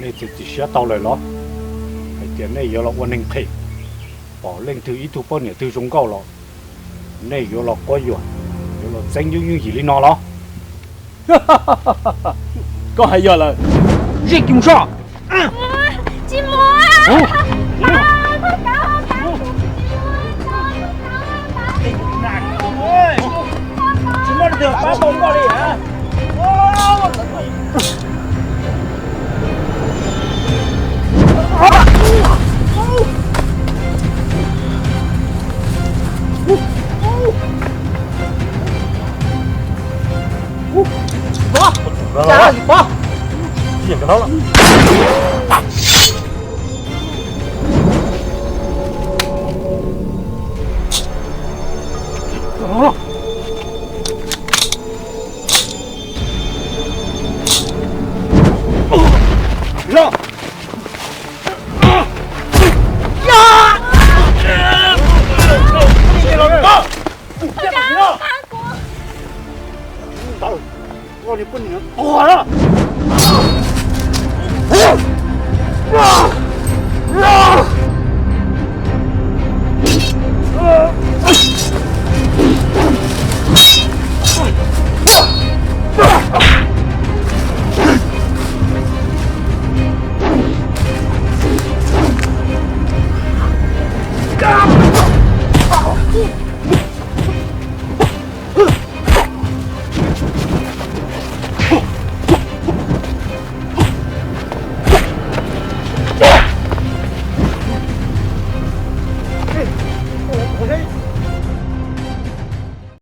Nej txiav txim siab tau lawm los hais tias nej yuav los ua neeg qhev, pom leej twg ib tug poj niam twg zoo nkauj los nej yuav los quab yuam, yuav los txeeb yeeb yooj yim li no los? Koj hais yog lawm. Zij kim soj. Tsis mus. Tsis muaj leej twg pab tau koj li hả?